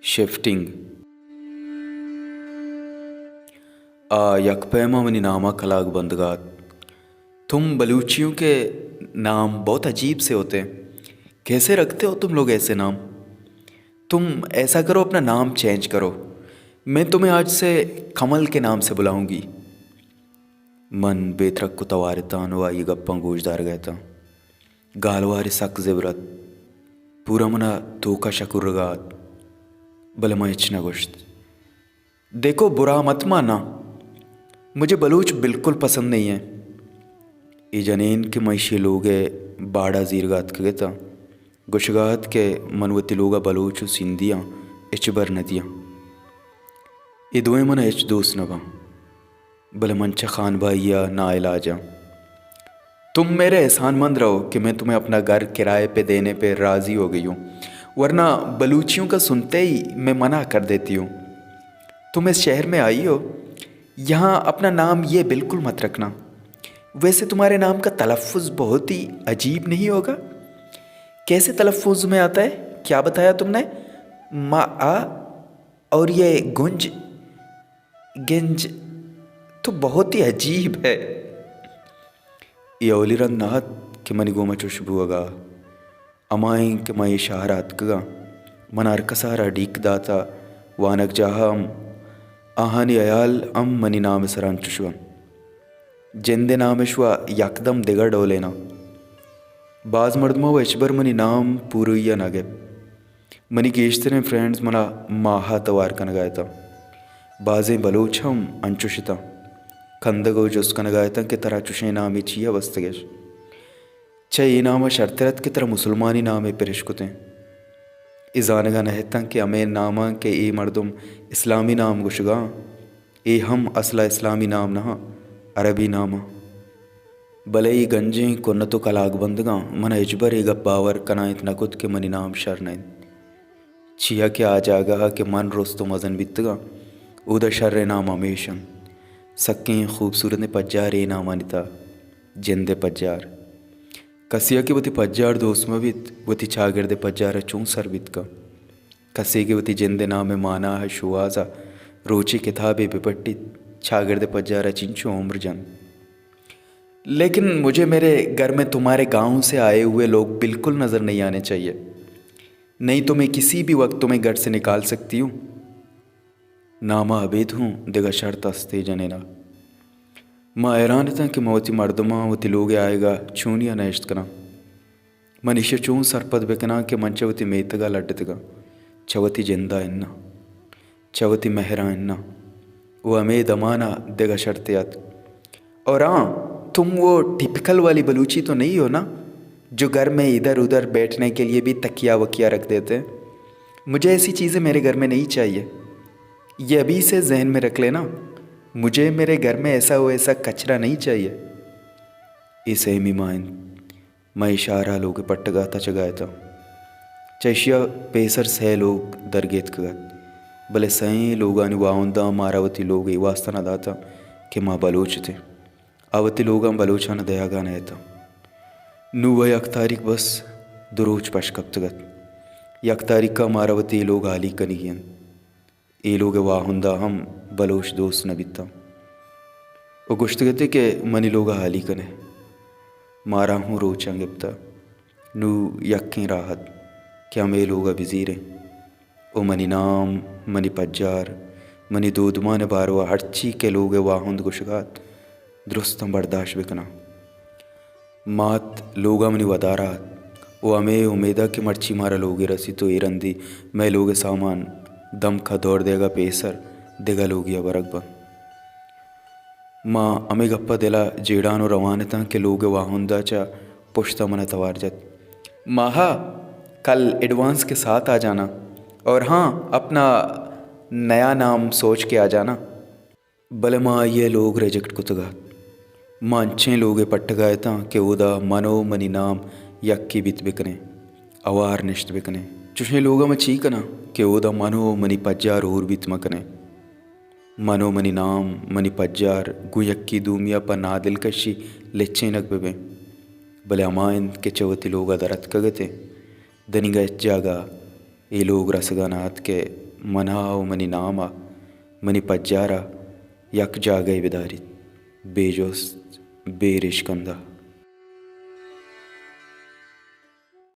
شفٹنگ۔ آ یک پیما منی ناما کلاگ بندگا ات۔ تم بلوچیوں کے نام بہت عجیب سے ہوتے ہیں۔ کیسے رکھتے ہو تم لوگ ایسے نام؟ تم ایسا کرو، اپنا نام چینج کرو۔ میں تمہیں آج سے کمل کے نام سے بلاؤں گی۔ من بے ترک و توارتان و آئی گپاں گوش دارگا اتاں۔ گالوارے سک زبر ات۔ پورا منا توکا شکرگا ات۔ بلے من ہچ نہ گوشت۔ دیکھو، برا مت ماننا، مجھے بلوچ بالکل پسند نہیں ہے۔ اے جنین کہ من ایشی لوگ ء باڑا زیرگا اتکگ اتاں، گوشگا ات کہ من وتی لوگ ء بلوچ و سندھی آں ہچبر نہ دیاں۔ اے دوئیں من ء ہچ دوست نہ باں۔ بلے من چہ خان بھائی ء ناعلاج آں۔ تم میرے احسان مند رہو کہ میں تمہیں اپنا گھر کرائے پہ دینے پہ راضی ہو گئی ہوں، ورنہ بلوچیوں کا سنتے ہی میں منع کر دیتی ہوں۔ تم اس شہر میں آئی ہو، یہاں اپنا نام یہ بالکل مت رکھنا۔ ویسے تمہارے نام کا تلفظ بہت ہی عجیب نہیں ہوگا؟ کیسے تلفظ میں آتا ہے؟ کیا بتایا تم نے؟ ما آ اور یہ گنج، گنج تو بہت ہی عجیب ہے۔ اے اولی رند نہ ات کہ منی گوما چش بوگا۔ ہمائیں کہ من اے شہر ء اتکگاں، من ہر کسارا ڈیک داتا، وانگجاہ ء ہم۔ آہانی ہیال ہم منی نام ء سرا انچش بنت۔ جند ء نامش وا یکدم دگہ ڈولیناں۔ باز مردماں و ہچبر منی نام پوروئی ء نہ گپت۔ منی گیشتریں فرینڈز منا ماہ ء توار کنگا اتاں۔ بازیں بلوچ ہم انچش اتاں۔ کندگ و جست کنگا اتاں کہ ترا چشیں نامے چیا بستگش؟ چہ اے نام ء شرتر ات کہ ترا مسلمانی نامے پر اشکتیں۔ اے زانگا نہ اتاں کہ ہمے ناماں کہ اے مردم اسلامی نام گوشگاں، اے ہم اصلا اسلامی نام نہ، عربی نام۔ بلے اے گنجیں کنت و کلاگ بندگاں من ء ہچبر اے گپ باور کنائینت نہ کت کہ منی نام شر نہ انت۔ چیا کہ آ جاگہ ء کہ من رست و مزن بیتگاں، اودا شریں نام ہمیش انت۔ سکیں خوبصورتیں پجار اے نامانی تہا۔ جند ء پجار۔ کسے ء کہ وتی پجار دوست مہ بیت، وتی چاگرد ء پجار ء چون سر بیت کنت؟ کسے کہ وتی جند ء نام ء مانا ء شوہاز ء روچے کتابے بہ پٹیت، چاگرد ء پجار ء چنچو عمر جنت؟ لیکن مجھے میرے گھر میں تمہارے گاؤں سے آئے ہوئے لوگ بالکل نظر نہیں آنے چاہیے، نہیں تو میں کسی بھی وقت تمہیں گھر سے نکال سکتی ہوں۔ ناما ابید ہوں دگہ شرط است اے جنینا۔ ما حیران اتاں کہ ما وتی مردماں وتی لوگ ء آیگا چونیا نہ اشت کناں۔ من ایشی ء چون سرپد بہ کناں کہ من چہ وتی میتگ ء لڈتگاں، چہ وتی جند ء اناں، چہ وتی مہراں اناں۔ و ہمے دمان ء دگہ شرطے اتک۔ اور ہاں، تم وہ ٹپیکل والی بلوچی تو نہیں ہو نا، جو گھر میں ادھر ادھر بیٹھنے کے لیے بھی تکیا وکیا رکھ دیتے ہیں؟ مجھے ایسی چیزیں میرے گھر میں نہیں چاہیے۔ یہ ابھی سے ذہن میں رکھ لینا، مجھے میرے گھر میں ایسا و ایسا کچرا نہیں چاہیے۔ اے سیمی ماہ انت۔ مئے شہر ء لوگ ء پٹگ ء تچگ ء اتاں۔ چہ ایشی ء پیسر سئے لوگ درگیتکگ ات، بلے سئیں لوگانی واہنداں مارا وتی لوگ اے واستا نہ داتاں کہ ما بلوچ اتیں۔ آ وتی لوگاں بلوچاں دیاگا نہ اتاں۔ نوں و یک تاریخ بس دو روچ پش کپتگ ات۔ یک تاریخ ء مارا وتی اے لوگ ہالی کنگی انت۔ اے لوگ ء واہندا ہم بلوچ دوست نہ بیتاں۔ و گوشتگ اتے کہ منی لوگ ء ہالی کن ئے۔ مارا ہوں روچاں گپتہ۔ نوں یکیں راہ ات کہ ہمے لوگ ء بزیریں و منی نام، منی پجار، منی دودمان ء باروا ہرچی کہ لوگ ء واہند گوشگ ء ات، درستاں برداشت بکناں۔ مات لوگ ء منی ودار ء ات و ہمے امید ء کہ مرچی مارا لوگے رسیت و اے رندی مئے لوگ ء سامان دمک ء دور دیگ ء پیسر دگہ لوگے ء برگ بنت۔ ما ہمے گپ ء دل ء جیڑان و روان اتاں کہ لوگ ء واہند ء چہ پشت ء من ء توار جت، ماہا، کل ایڈوانس کے ساتھ آ جانا، اور ہاں، اپنا نیا نام سوچ کے آ جانا۔ بلے ما آئی ء لوگ ریجیکٹ کتگ ات۔ ما انچیں لوگے پٹگ ء اتاں کہ اودا من و منی نام یکے بیت بکنیں، ہوار نشت بکنیں۔ چشیں لوگ ء ما چی کناں کہ اودا من و منی پجار ہور بیت مکنیں۔ من و منی نام، منی پجار گوں یکے دومی ء پہ نادلکشی لچینگ بہ بیں۔ بلے ہما انت کہ چہ وتی لوگ ء در اتکگ اتیں۔ دنیگا ہچ جاگہ اے لوگ رسگا نہ ات کہ منا و منی ناما، منی پجارا یک جاگہے بداریت، بے جست، بے ریشکندہ۔